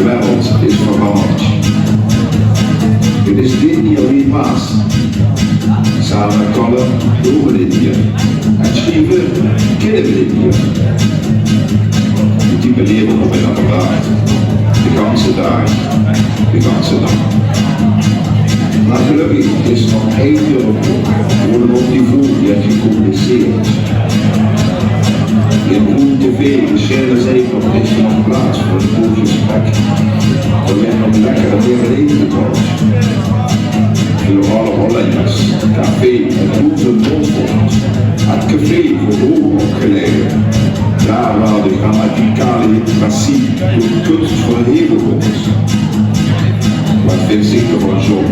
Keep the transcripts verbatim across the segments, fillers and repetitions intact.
De wereld is veranderd. Het is dit niet alleen Maas. Same kalle doon we dit hier. En sjrieve kinne we dit hier. Die beleven op een apparaat. De ganse daag. De ganse nacht. Maar gelukkig is nog één ding, wo nog die voel werd gecompliceerd. In Groen T V is zeker nog plaats voor een poosje spek. Dao werd nog lekker en weer eten gekocht. Veur alle Hollanders, café en boete Montfort. Het café voor hoog opgeleide. Daar waar de grammaticale literatie door kunst verheven wordt. Wat vindt Sieke van John?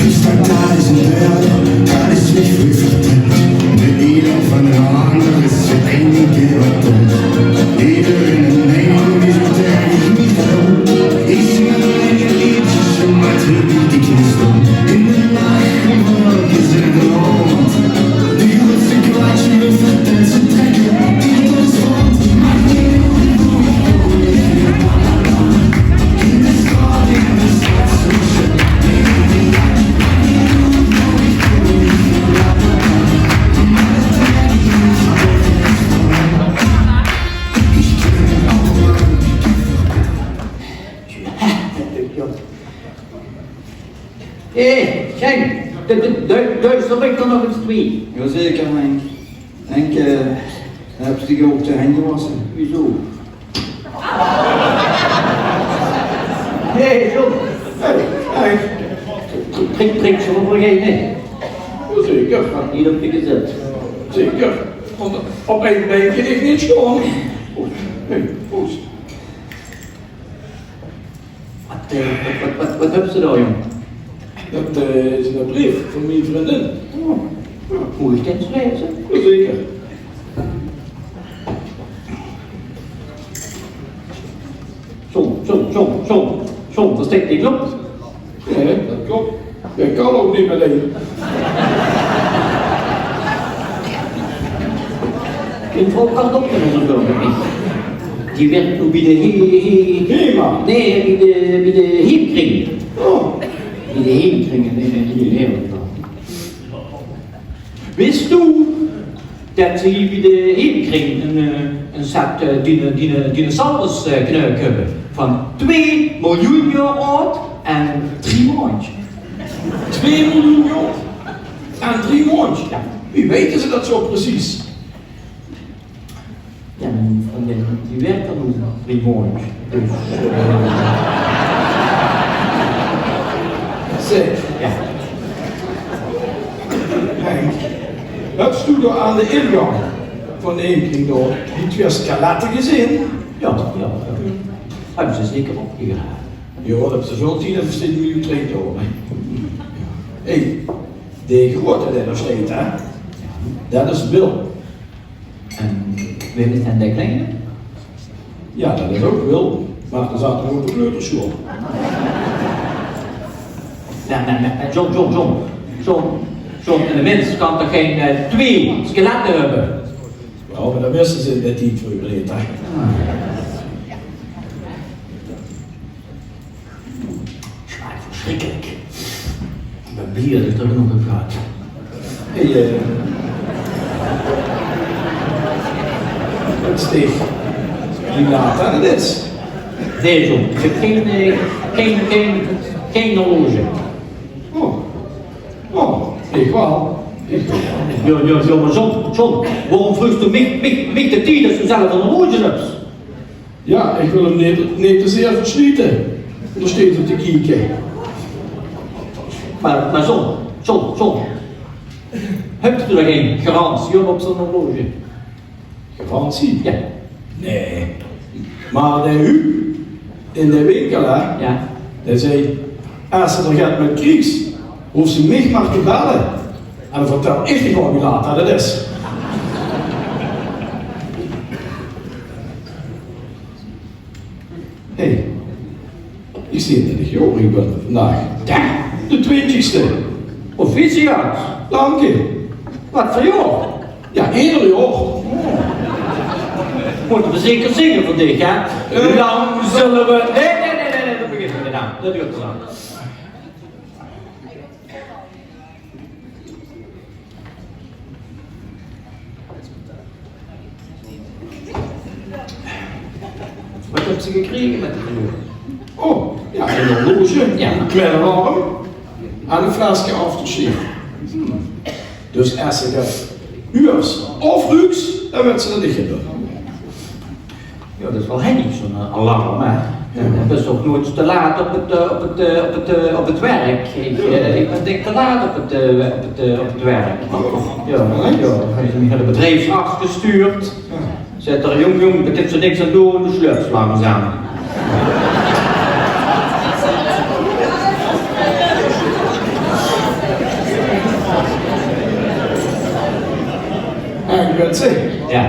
Ich sag, da is en Bär, dat is mich früh vertellt. De Elend van de Haner is de einzige, wat doet. Jeder in de Meinung is eigentlich nicht froh. Ich sing ein Liedchen, schon mal trüb ich die Kiste. In der Nacht, wo ich in der Nacht. Hé, Sjeng, de, de, de, duis d'r mich d'r nog ins twieë? Jazeker, Henk. Henk, eh, höbs doe dich ouch de henj gewasse? Wieso? Hé, zo. Hé, Henk. Drink, drink, zo veur gein, hè? Jazeker. Had neet op dich gezat. Zeker. Want op ein bein kin ich neet sjtaon. Hé, proost. Wat, eh, wat, wat, wat, wat höbs se dao, jóng? Dat, eh, is eine breef van mien vriendin. Oh, ja, mót ich ins laeze? Jazeker. Zo, zo, zo, zo, zo, dat steit neet op. Jao, dat klop. Dae kan ouch neet mit ein. Mien vrouw kan ouch neet mit ein. Die wirk noe bie de he-, he-, HEMA. Nae, bie de, bie de heemkring. Oh. Bie de heemkring in, in, in Nederland. Wis doe dat ze hie bie de heemkring ein, eh, ein set, eh, dino-, dino-, dinosaurus, eh, knuuk höbbe van twee miljoen jaor aad en drie maondj. Twee miljoen jaor en drie maondj? Jao. Wie weite ze dat zo precies? Jao, mien vriendin, die wirk d'r noe drie maondj. Dus, eh, zeg. Jao. Henk, höbs doe dao aan de ingank van de heemkring dao die twee skelette gezeen? Jao, jao, jao. Höbbe ze zeker opgegrave? Jao, dat höbbe ze väöl gezeen, dat besteet neet oet te drink, huur. Hé, de groeate dae dao steit, hè? Dat is Wil. En wae is dan dae kleine? Jao, dat is ouch Wil, mer dae zaot nog op de kleutersjool. Nae, nae, nae, John, John, John. Zo'n, zo'n mins kan toch gein, eh, twee skelette höbbe? Jao, mer dat wiste ze in dae tied vreuger neet, hè. Ah. Smaak versjrikkelik. Ich bön blie dat ich d'r nog op gaon. Hé, eh, wat is dit? Wie laat dat 't is? Nae, John, ich höb gein, eh, gein, gein, gein horloge. Oh. Oh, ich waal. Ich waal. Jao, jao, jao, mer John, John, waorom vreugs doe mich, mich, mich de tied es doe zelf ein horloge höbs? Jao, ich wil 'm neet, neet te zeer versliete. Dao steit 'r te kieke. Mer, mer John, John, John. Höbs doe dao gein garantie op, op zo'n horloge? Garantie? Jao. Nae. Mer de Huub in de winkel, hè? Jao. Dae zag: es se d'r get mit kriegs, hoofs se mich mer te belle. En dan vertèl ich dich waal wie laat dat 't is. Hé, ich zeen dat ich jaorig bön vandaag. Jao, de twintigste. Proficiat. Dank dich. Waat veur jaor? Jao, eder jaor. Mótte v'r zeker zinge veur dich, hè? Lang zulle v'r... Nae, nae, nae, nae, nae, dat begint neet aan. Dat doert te lang. Wat höbs se gekrege mit de vloer? Oh, jao, ein horloge, jao, ein klein alarm en ein fleske aftershave. Hm. Dus es se det huurs of ruuks, dan wèts se det ich 't bön. Jao, det is waal henjig, zo'n, eh, alarm, hè. Jao. Dan bös se ouch noeits te laat op 't, eh, op 't, eh, op 't, eh, op 't werk. Ich, eh, ich bön dik te laat op 't, eh, op 't, eh, op 't werk. Jao, jao. Ich höb mich nao de bedriefsarts gestuurd. Zaet 'r: "Jóng, jóng, dao kins se niks aan doon, de sjlöp is langzaam." Jao,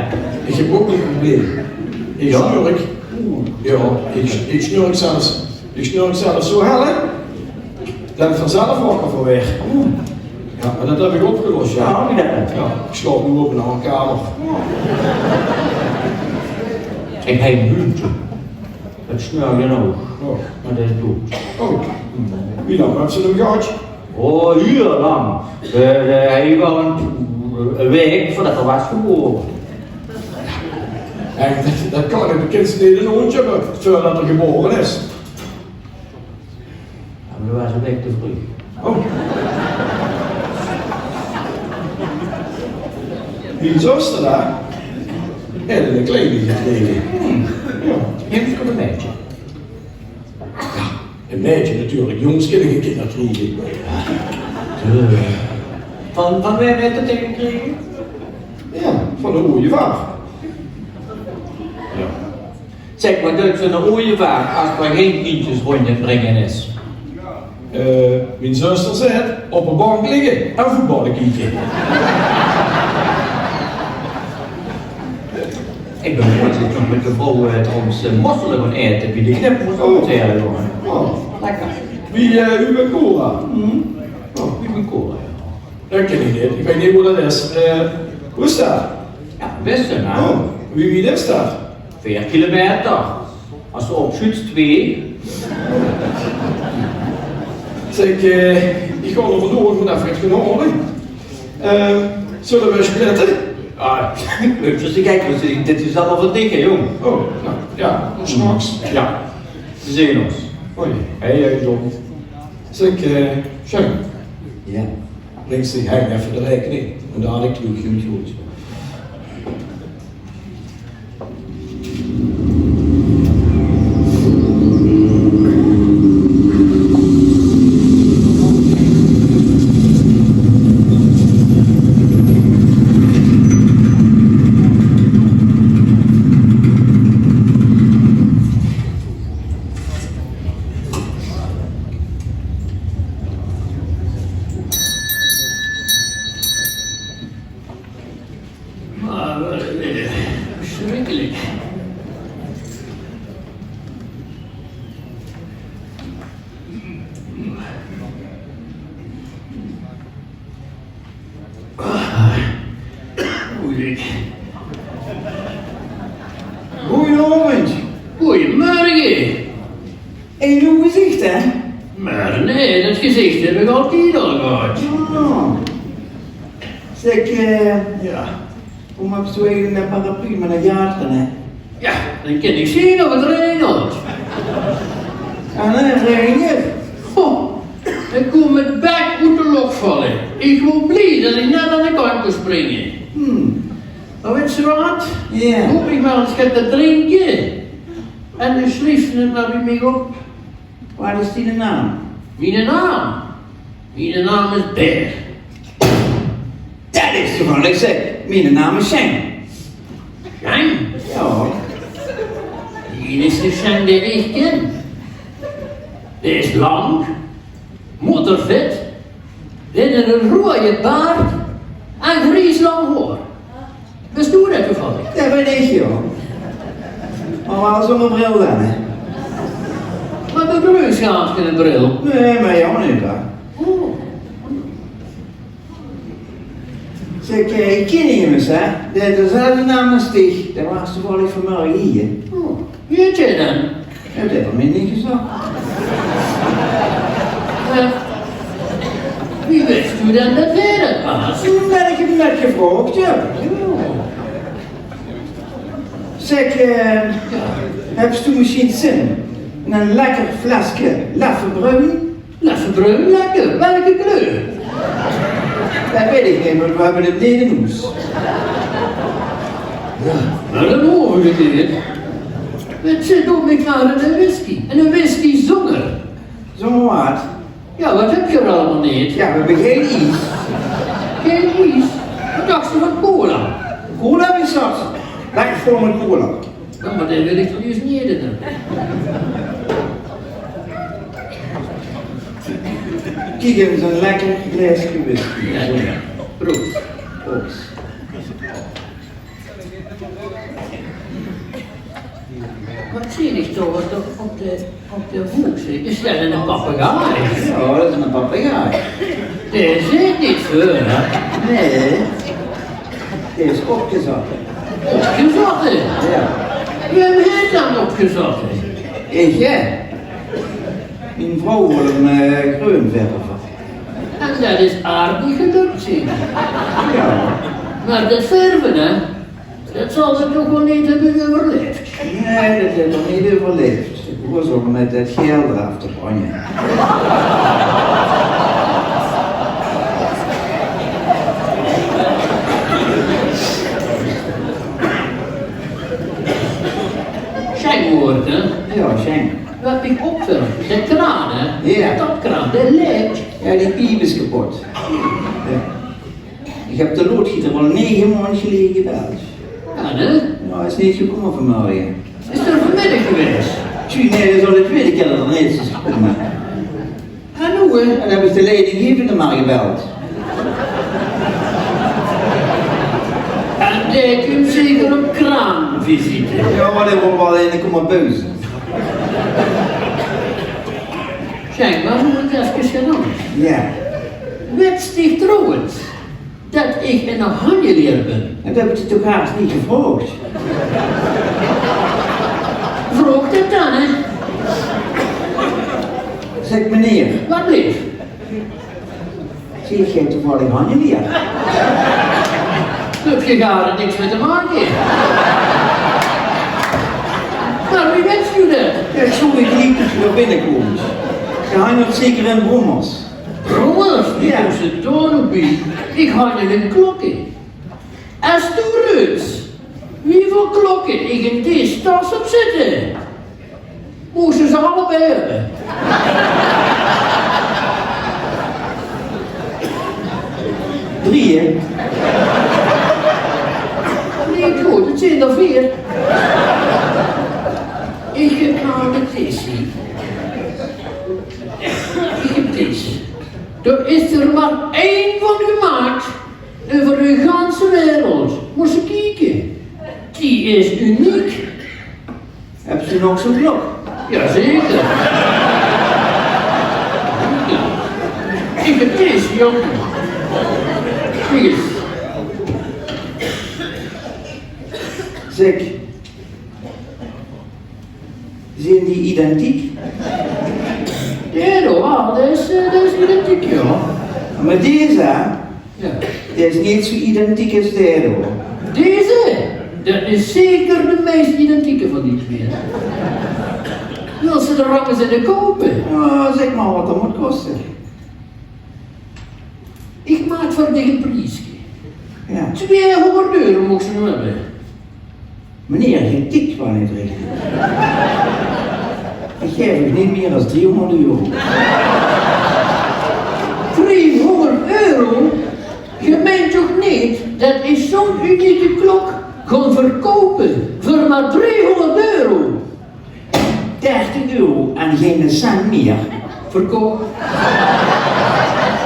ich höb ouch ein probleem. Ich snurk. Jao, ich, ich snurk zelfs. Ich snurk zelfs zo hel, hè. Det 't vanzelf wakker van waert. Jao, mer det höb ich opgelos, jao. Jao, ich slaop noe op ein anger kamer. Ich höb ein hundje. Det snurk genóg. Mer det is doed. Oh. Wie lang höbs se 'm gehad? Oh, hiel lang. Eh, eh, hae waas al ein, ein waek veurdet 'r waas gebore. Jao, det, det kan neet. De kins neet ein hóndj höbbe veurdet 'r gebore is. Jao, mer det waas ein waek te vreug. Oh. Mien zuster dao, haet ein kleine gekrege. Hm. Jao. Jao, ich kóm ein bietje. Jao, ein meidje natuurlik. Jónges kinne gein kinjer kriege. Van, van wae haet det dan gekrege? Jao, van de ooievaar. Jao. Zèk, waat deit zo'n ooievaar es d'r gein kindjes róndj aan 't bringe is? Eh, mien zuster zaet: op de bank ligke en voetballe kieke. Ich bön vanochtend nog mit de vrouw, eh, trouwens, eh, mossele gaon aete bie de Knip, mós ich ouch vertèlle, jóng. Oh. Lekker. Wie, eh, Uwe Cora? Hm? Oh, Uwe Cora, jao. Det kin ich neet. Ich weit neet wo det is. Eh, wo is det? Jao, bès, hè? Oh, wie wied is det? Veer kilometer. Es se opsjuuts, twee. Zèk, eh, ich gaon d'r vandoor, ich mót effe get gaon haole. Eh, zölle v'r splitte? Ah, höbs se gek, dit is allemaol veur dich, hè, jóng. Oh, noe, jao, straks. Jao, v'r zeen ós. Hoi. Hey, hey, John. Zèk, eh, Sjeng. Jao. Bringste Hein effe de raekening. En dalik doon ich 't good. Mer, eh, versjrikkelik. Ah, moeilijk. Goeienaovend. Goeiemorge. Ein nuuj gezich, hè? Mer nae, det gezich höb ich altied al gehad. Ah. Zèk, eh, jao. Waorom höbs doe eigelik ein paraplu mit ein gaat d'rin, hè? Jao, dan kin ich zeen of 't raegent. Ah, nae, 't raegent neet. Ho, ich kóm mit bèk oet de lóch valle. Ich waor blie det ich net aan de kantj kós springe. Hm. Mer wèts se waat? Jao. Koup ich mer ins get te drinke. En dan sjriefs se 't mer bie mich op. Waat is diene naam? Miene naam? Miene naam is Beer. Det is toevallig, zèk. Miene naam is Sjeng. Sjeng? Jao. De einigste Sjeng dae ich kin. Dae is lank, motorfit, haet eine roeje baard en gries lang haor. Bès doe det toevallig? Det bön ich, jao. Mer waal zónger bril dan, hè? Mer doe, doe drags geine bril. Nae, mer jao, neet, hè. Oeh. Zèk, eh, ich kin emes, hè? Dae haet dezelfde naam es dich. Dae waas toevallig vanmorge hie. Oh, wie hèt dae dan? Jao, dae haet 't mich neet gezag. Eh, wie wis doe dan det hae det waas? Toen höb ich 'm net gevraog, jao. Jao. Zèk, eh, höbs doe mesjien zin in ein lekker fleske Leffe Bruin? Leffe Bruin, lekker. Welke kleur? Det weit ich neet, mer veer höbbe 't neet in hoes. Jao, mer dan hove veer 't neet. Veer zitte ouch neet klaor in eine whisky. En eine whisky zónger. Zónger waat? Jao, waat höb geer allemaol neet? Jao, veer höbbe gein ies. Gein ies? Waat dachs doe van cola? Cola is zat. Lekker vol mit cola. Jao, mer dae wil ich van uch neet in. Kiek ins, ein lekker glaeske whisky. Jao, jao. Proost. Proost. Waat zeen ich toch, waat d'r op de, op de hook zit? Is det eine papegaai? Jao, det is eine papegaai. Dae zaet neet väöl, hè? Nae. Dae is opgezat. Opgezat, hè? Jao. Wae haet 'm opgezat, hè? Ich, hè? Mien vrouw wól 'm, eh, greun verve. En det is aardig gelök, zèk. Jao. Mer det verve, hè? Det zal ze toch waal neet höbbe euverlaef. Nae, det haet 'r neet euverlaef. Ze begós al mit det gael d'raaf te branje. Sjeng woord, hè? Jao, sjeng. Waat mich opvilt, de kraan, hè? Jao. De tapkraan, dae lek. Jao, die piep is kepot. Jao. Ich höb de loodgieter al nege maondj geleje gebeld. Jao, hè? Jao, hae is neet gekómme vanmorge. Is 'r vanmiddig gewaes? Tju, nae, det is al de twiede kier det 'r neet is gekómme. En noe, hè? En dan höb ich de leidinggevende mer gebeld. En dae kump zeker op kraanvisite. Jao, mer dae wól waal eine kómme beuze. Zèk, mer noe ins efkes genant. Jao. Wits dich trouwens det ich eine hanjeleer bön? Det höb ich dich toch haos neet gevraog? Vraog det dan, hè. Zèk, meneer. Waat blief? Zeet geer toevallig hanjeleer? Dao höb ich gaar niks mit te make. Mer wie wits doe det? Jao, ich zów neet geluive det geer dao binnekómp. Geer hanjelt zeker in brommers. Brommers? Wie kóms doe dao noe bie? Ich hanjel in klokke. Es doe ruuts wieväöl klokke ich in dees tas höb zitte, mós se ze allebei höbbe. Drieje. Neet good, 't zeen d'r veer. Ich höb mer mit dees hie. Ich höb dees. Dao is d'r mer ein van gemaak. Euver de ganse wereld. Mós se kieke. Die is uniek. Höbs se nog zoe'n klok? Jazeker. Ich höb dees, jóng. Kiek ins. Zèk, zeen die identiek? Jao, jao, det is, eh, det is identiek, jao. Mer deze, hè? Jao. Det is neet zoe identiek es deze, huur. Deze? Det is zeker de meis identieke van die twee. Wils se d'r ins eine koupe? Jao, zèk mer waat det mót koste. Ich maak veur dich ein prieske. Jao. Twiehoonderd euro mós se 'm höbbe. Meneer, geer tikt waal neet richtig. Ich gaef uch neet mier es driehonderd euro. Driehonderd euro? Geer meint toch neet det ich zoe'n unieke klok gaon verkoupe veur mer driehonderd euro? Dertig euro en geine cent mier. Verkoch.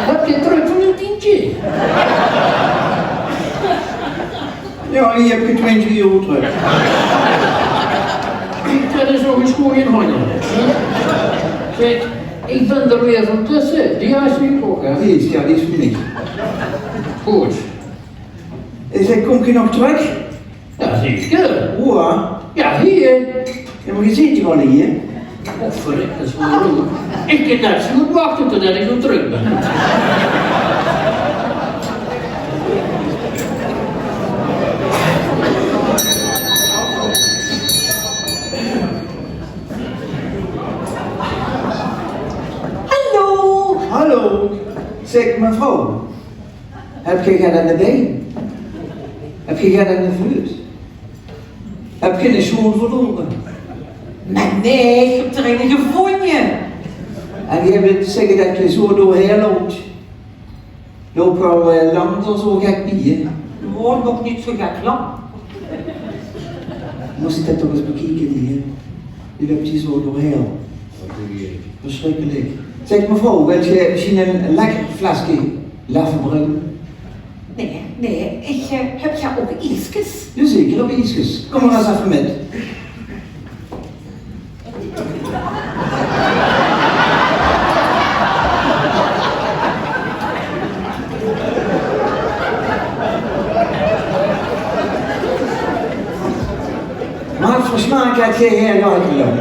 Höb geer trök van uch tientje? Jao, hie höb geer twintjig euro trök. Kiek, det is nog ins good in honderd. Zèk, ich bön d'r weer van tösse. Die haes se gekoch, hè? Die is, jao, die is veur mich. Good. Ich zèk: "Kómp geer nog trök?" "Jao, zeker." "Woe?" "Jao, hie." "Jao, mer geer zeet toch al hie?" "Och, verrek, det is waal leuk. Ich kin net zoe good wachte totdet ich weer trök bön." Hallo. Hallo. Zèk, mevrouw, höb geer get aan de bein? Höb geer get aan de veut? Höb geer eine sjoon verlore? Mer nae, ich höb d'r eine gevónje. En geer wilt zègke det geer zoe doorhaer löp? Löp geer al, eh, lang d'r zoe gek bie, hè? Jao, nog neet zoe gek lang. Mós ich det toch ins bekieke, hè? Geer löp hie zoe doorhaer. Versjrikkelik. Zèk, mevrouw, wilt geer mesjien ein lekker fleske Leffe Bruin? Nae, nae, ich, eh, höb geer ouch ieskes? Jaozeker, höb ieskes. Kóm mer ins effe mit. Waat veur smaak höb geer hie gehad, mevrouw?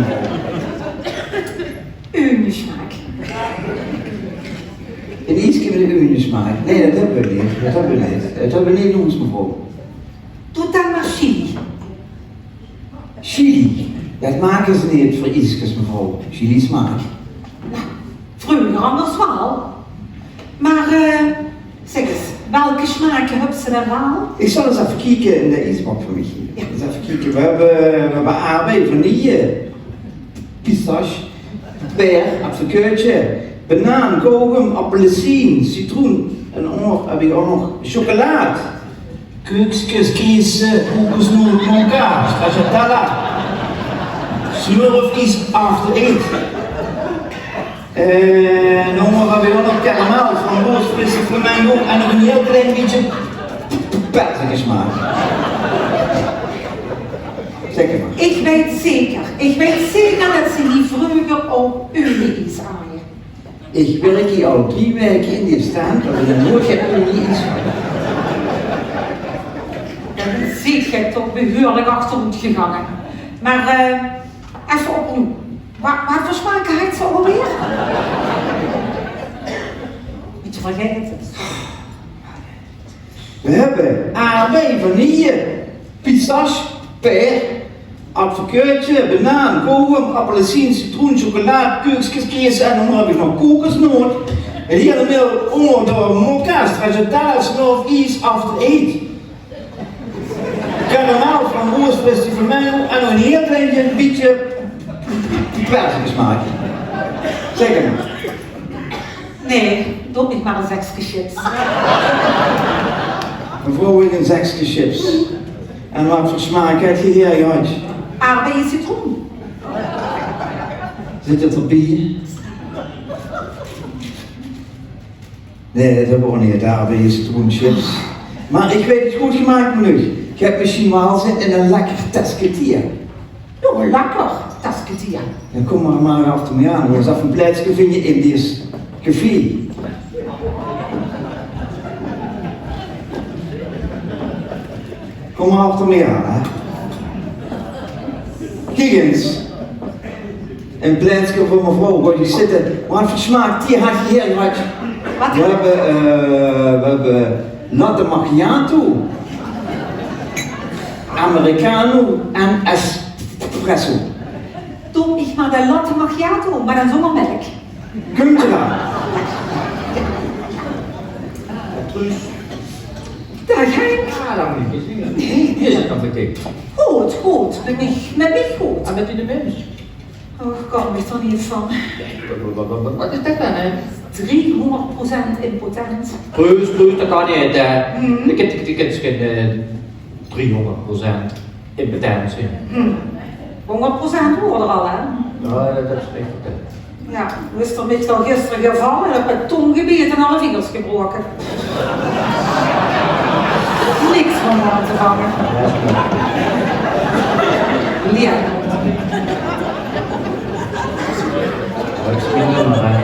Unesmaak. Ein ieske mit ein unesmaak? Nae, det höbbe v'r neet. Det höbbe v'r neet. Det höbbe v'r neet bie ós, mevrouw. Doot dan mer chili. Chili? Det make ze neet veur ieskes, mevrouw. Chilismaak. Noe, vreuger angers waal. Mer, eh, zèk ins, welke smake höbs se dan waal? Ich zal ins effe kieke in de iesbak veur mich hie. Jao. Ins effe kieke. V'r höbbe, v'r höbbe aardbei, vanille, pistache, paer, appelkeurtje, banaan, kauwgom, appelsien, citroen en ouch nog, höb ich ouch nog sjokkelaat. Keukskes, kees, eh, kokosnoot, mocha, stracciatella, Smurf ies, After Eight. Eh, dan höbbe v'r ouch nog karamel, framboos, frisse flamingo en nog ein hieël klein bietje perzikesmaak. Zèk mer. Ich weit zeker, ich weit zeker det ze hie vreuger ouch uleies aje. Ich wirk hie al drie waeke in die stand, mer ich höb nog noeats gein uleies gehad. Dan zeet geer toch behuurlik achteroet gegange. Mer, eh, effe opnuuj. Wa-, waat veur smake haet ze alweer? Bietje vergaete. V'r höbbe aardbei, vanille, pistache, paer, appelkeurtje, banaan, kauwgom, appelsien, citroen, sjokkelaat, keukskes, kees en dan höb ich nog kokosnoot. En hie in de middel ouch nog de mocha, stracciatella, Smurf ies, After Eight. Karamel, framboos, frisse flamingo en nog ein hieël klein bietje perzikesmaak. Zèk mer. Nae, doot mich mer ein zekske chips. Mevrouw, ein zekske chips. En waat veur smaak höb geer hie gehad? Aardbei, citroen. Zit det d'rbie? Nae, det waor neet aardbei, citroen, chips. Mer ich weit 't good gemaak, meneer. Geer höb mesjien waal zin in ein lekker teske thee. Jao, lekker, teske thee. Dan kóm mer, mer achter mich aan, hoor. Ins effe ein plaetske vinje in dit café. Kóm mer achter mich aan, hè. Kiek ins. Ein plaetske veur mevrouw. Gaot geer zitte. Waat veur smaak thee haet geer hie gehad? Waat? V'r höbbe, eh, v'r höbbe latte macchiato, americano en espresso. Doot mich mer de latte macchiato, mer dan zónger mèlk. Kump d'r aan. Truus. Daag Henk. Ah, lang neet gezeen. Nae, nae. Wie is 't nog mit dich? Good, good. Mit mich, mit mich good. En mit de mins? Och, kóm mich d'r neet van. Waat, waat, waat, waat is det dan, hè? Driehóngerd procent impotent. Truus, Truus, det kan neet, hè. Mhm. Doe kins, doe kins gein, eh, driehóngerd procent impotentie. Hm. Hóngerd procent waor d'r al, hè? Jao, det, det is ech vertèld. Jao, noe is d'r mich dan gister gevalle en op mien tóng gebete en alle vingers gebraoke. Niks van aan te vange. Jao, is good. Lief. Det is gein nummer, hè.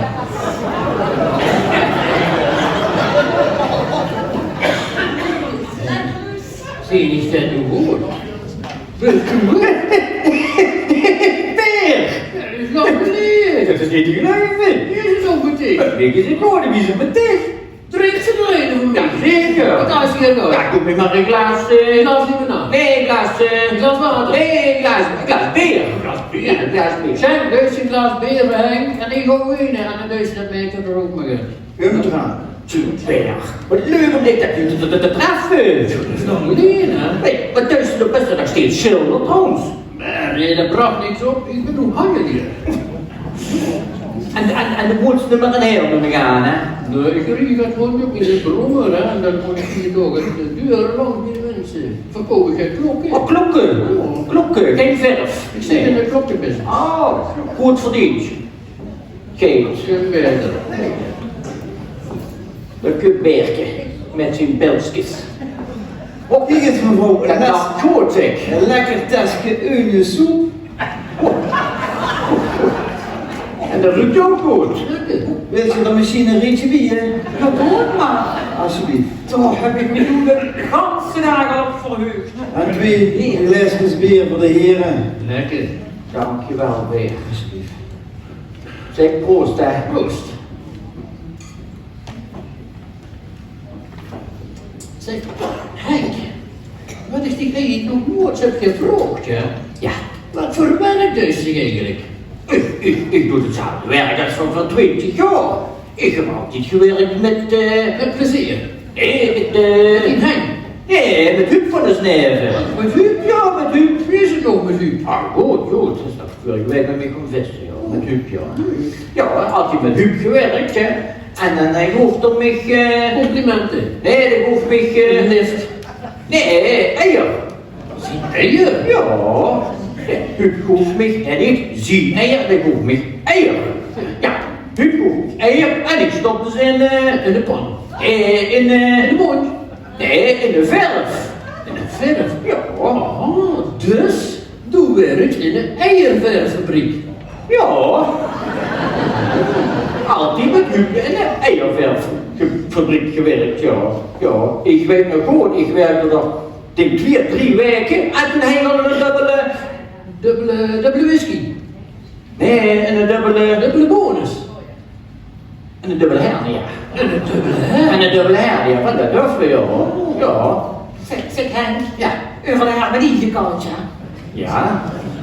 Det is neet te geluive. Jezus, ónbetieg. Det is neet te geluive, wie ze betieg. Drinks se d'r ein van mich? Jao, zeker. Waat is hie nog? Jao, doot mich mer ein glaas, eh, glaas limonade. Nae, ein glaas, eh, glaas water. Nae, ein glaas, ein glaas beer. Ein glaas beer? Jao, ein glaas beer. Zèk, doot ein glaas beer, Henk. En ich gaon wien en dan doot se det mit de rook mer in. Umdrejje. Zoe'n beer. Waat leuk óm dich det te, te, te, te treffe. Det is nog neet, hè? Hey, waat doot se nog? Bès se nog steeds sjilder, trouwens? Nae, nae, det brach niks op. Ich bedoel, hange hie. En, en, en de mót se nummer ein heel nummer aan, hè? Nae, ich riej det gewoon mit de brommer, hè. En dan mót ich hie toch ein duur lang die minse verkoupe. Klokke. Oh, klokke. Jao. Klokke, gein verf. Ich zit in de klokkebusiness. Oh, good verdeend. Gein. Gein verf. Det kump Berke mit zien pilskes. Och, hie is mevrouw. Det is good, zèk. Ein lekker teske eunje soep. En det ruuk ouch good. Wils se d'r mesjien ein rietje bie, hè? Jao, doot mer. Asjeblief. Toch höb ich mich noe de ganse daag al op verheug. En twee glaeskes beer veur de here. Lekker. Dankjewel, beer. Asjeblief. Zèk, proost, hè. Proost. Zèk, Henk, waat ich dich eigelik nog noeats höb gevraog, hè? Jao. Waat veur werk deis dich eigelik? Ich, ich, ich doon 'tzelfde werk es van, van twintig jaor. Ich höb altied gewirk mit, eh, mit plezeer. Nae, mit, eh, mit dien Henk. Nae, mit Huub van de Snuive. Mit Huub? Jao, mit Huub. Wie is 't nog mit Huub? Ah, good, good. Hae is nog vörige waek mit mich kómme visse, jao. Mit Huub, jao. Jao, hae haet mit Huub gewirk, hè. En dan, eh, gaof 'r mich, eh, complimente. Nae, dae gaof mich, eh, ein lift. Nae, eier. Zien eier? Jao. Jao, Huub gaof mich, nae, neet zien eier, dae gaof mich eier. Jao, Huub gaof mich eier en ich stopde ze in, eh, in de pan. Eh, in, eh, in de móndj. Nae, in de verf. In de verf? Jao. Oh, dus doe wirks in de eierverffabriek? Jao. Altied mit Huub in de eierverffabriek gewirk, jao. Jao. Ich weit nog good, ich wirkde dao, dink ich, drie waeke en toen haw ich al ein dubbele... Dubbele, dubbele whisky? Nae, ein dubbele... Dubbele bonus? En ein dubbele hernia. En ein dubbele hernia? En ein dubbele hernia, van det durf ich waal, huur. Jao. Zèk, zèk, Henk. Jao. Euver de hernie gekalk, jao. Jao.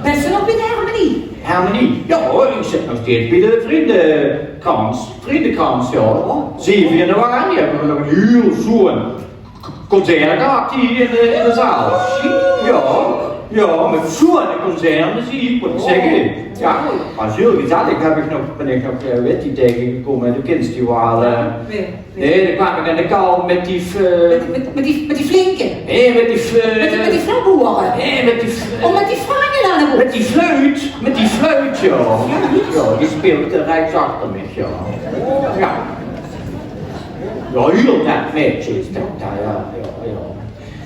Bès se nog bie de hernie? Hernie? Jao, huur, ich zit nog steeds bie de Vriendekrans. Vriendekrans, jao. Zeve januari höbbe v'r nog ein hiel sjoean concert gehad hie in de, in de zaal. Jao, jao, mit zoe'n concert, mót ich zègke. Jao, waas hiel gezellig. Höb ich nog, bön ich nog, eh, weit ich, taengegekómme, doe kins die waal, eh. Nae, dae kwaam ich aan de kal mit die, eh, mit, mit, mit die, mit die flinke. Nae, mit die, eh, mit die, mit die flauwboere. Nae, mit die, oh, mit die Franje dan ouch. Mit die fluit, mit die fluit, jao. Fluit? Jao, die speelde rechts achter mich, jao. Jao. Jao, hiel net maedje is det, jao, jao, jao.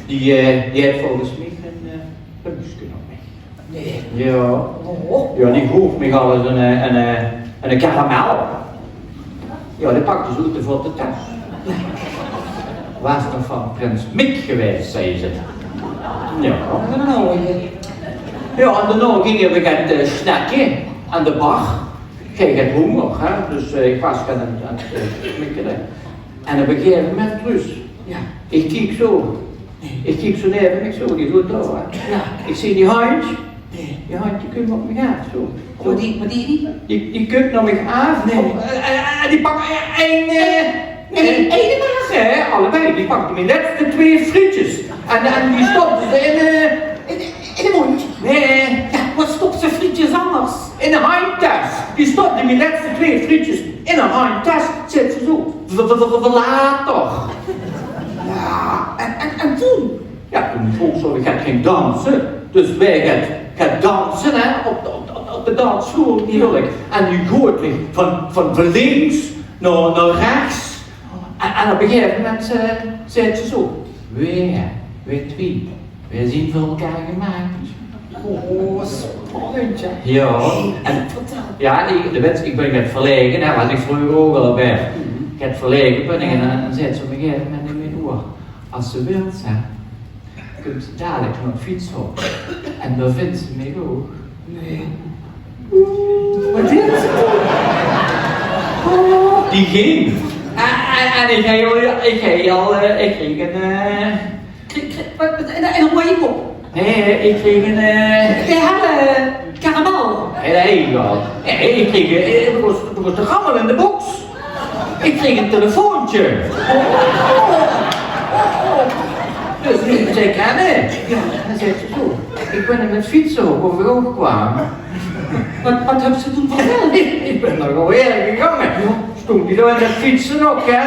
Die, eh, die haet volges mich ein, eh, pumske op mich. Nae. Jao. Oh. Jao, die gaof mich al ins ein, eh, ein, eh, ein karamel. Jao, die pakde ze oet de vottetas. Waas nog van prins Mick gewaes, zag ze. Jao. Jao, en daonao ginge v'r get, eh, snacken aan de bar. Geer höb hónger, hè? Dus, eh, ich waas aan 't, aan 't, eh, smikkele. En op ein gegaeve moment, Truus, jao, ich kiek zo. Nae. Ich kiek zo neve mich zo, die zoot dao, hè. Jao. Ich zeen die handj. Nae. Die handj, die kump op mich aaf, zo. Zo. Waat die, waat die, die? Die, die kump nao mich aaf. Nae. Op, eh, eh, eh, die pak, eh, ein, eh, nae, eh, eine maar. Nae, allebei. Die pakde mien lètste twee frietjes. En, en die stopde ze in, eh, in, in de móndj. Nae. Jao, waat stop ze frietjes angers? In de handjtas. Die stopde mien lètste twee frietjes in de handjtas. Zaet ze zo: "Ver-, ver-, ver-, ver-, later." Jao, en, en, en toen? Jao, toen vroog ze of ich get ging danse. Dus veer get, get danse, hè, op de, op, op, op de dansvloer natuurlik. En die goot mich van, van links nao, nao rechts. En, en op ein gegaeve moment, eh, zaet ze zo: "Veer, veer twee, veer zeen veur elkaar gemaak." Oh, spannend, jao. Jao, en, jao, ich, de wèts, ich bön get verlaege, hè, waas ich vreuger ouch al, bès get verlaege bön ich. En dan zaet ze op ein gegaeve moment in mien oor: "Es se wils, hè, kums se dalik nao 't fietshok. En dan vinds se mich ouch." Nae. Waat deed ze toen? Die ging. En, en, en ich hei al, ich hei al, eh, ich kreeg ein, eh, Kri-, kri-, wat, wat, ein, ein roeje kop. Nae, ich kreeg ein, eh, De helle karamel. Nae, nae, ich kreeg, eh, d'r waas, d'r waas de rammel in de boks. Ich kreeg ein telefoontje. Dus ich zag: "Anne." Ja, dan zaet ze zo: "Ich bön mit fietsen op of ich ouch kwaam." Wat, wat höbs se toen vertèld? Ich bön d'r gewoon weer gegange. Ja. Stóng die dao in det fietsenhok, hè?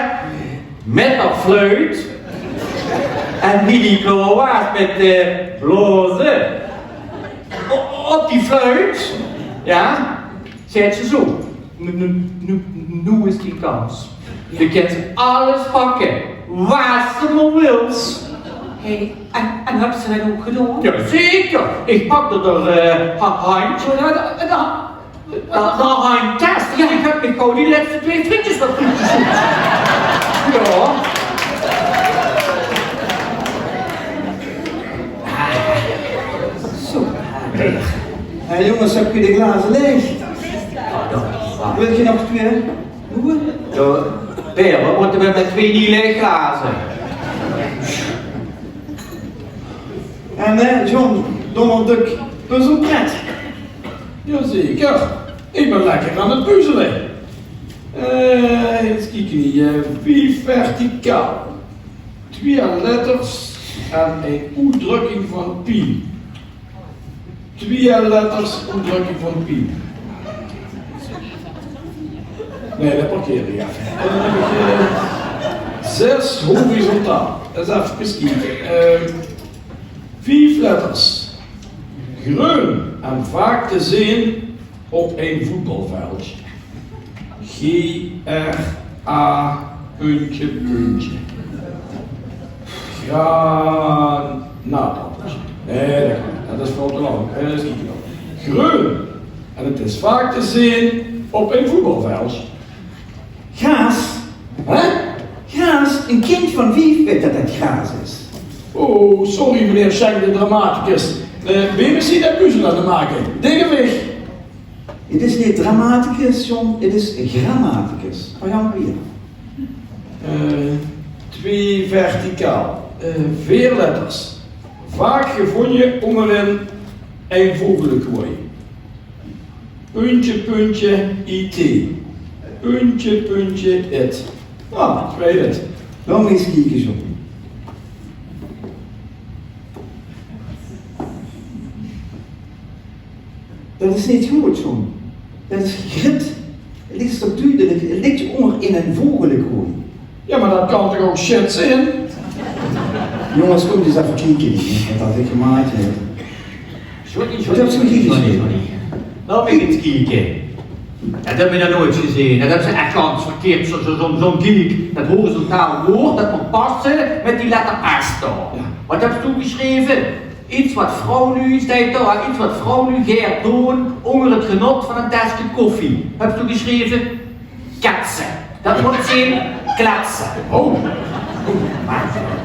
Mit de fluit. En wie die klaor waas mit, eh, blaoze, o-, op die fluit, ja, zaet ze zo: "Noe, noe, noe, noe is dien kans. Doe kins alles pakke, waat se mer wils." Hé, en, en höbs se det ouch gedaon? Jazeker, ich pakde d'r, eh, ha-, handj-, Zo, det, det, Det, det handtas. Ja. Ich höb mich gewoon die lètste twee frietjes nog good gezoet. Ja. Zo. Hé, jónges, höb geer de glaze laeg? Wils se nog twee? Hoe? Ja, Peer, waat mótte v'r mit twee die laeg glaze? En, eh, John, Donald Duck, puzzelpret. Jazeker, ich bön lekker aan 't puzzele. Eh, ins kieke hie. Vief verticaal. Twieë letters en ein oetdrökking van pien. Twieë letters, oetdrökking van pien. Nae, det parkeer ich effe. Dan höb ich, eh, zes horizontaal. Ins effe kieke. Eh, Vief letters. Greun en vaak te zeen op ein voetbalveldje. G R A puntje, puntje. Granaatappeltje. Nae, det kan neet. Det is väöl te lang. Eh, ins kieke dan. Greun. En het is vaak te zeen op ein voetbalveldje. Graas. Hè? Graas. Ein kindj van vief weit det det graas is. Oh, sorry, meneer Schenk, de dramaticus. Eh, wae is hie de puzzel aan 't make? Dikke Vig. Het is neet dramaticus, John, het is grammaticus. Marjan Wier. Eh, twee verticaal. Eh, veer letters. Vaak gevónje óngerin ein voogelekooi. Puntje, puntje, I T. Puntje, puntje, it. Ah, ich weit 't. Dan ins kieke, John. Det is neet good, John. Det is grit. Het ligt toch dudelik. Het ligt ónger in ein voogelekooi. Ja, mer det kan toch ouch shit zeen? Jónges, kóm ins effe kieke hie, waat det ich gemaak höb. Sorry, Waat sorry, höbs se sorry, hie sorry, gezeen? Sorry. Laot mich ins kieke. Det höb ich nog noeats gezeen. Det höbs se ech gans verkeerd, zo, zo, zo, zo'n kiek. Det horizontaal woord, det mót passe mit die letter S dao. Ja. Waat höbs doe gesjreve? Iets wat vrouwluuj, steit dao, iets wat vrouwluuj gaer doon ónger het genot van ein teske koffie. Höbs doe gesjreve? Ketse. Det mót zeen klatse. Oh.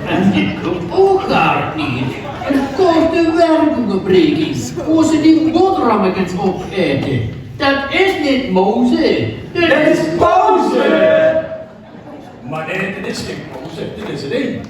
En dit klop ouch gaar neet. Ein korte werkongerbreking. Wo ze die boterhammekes opaete. Det is neet mouze. Det is pauze. Mer nae, dit is gein pauze. Dit is het ein.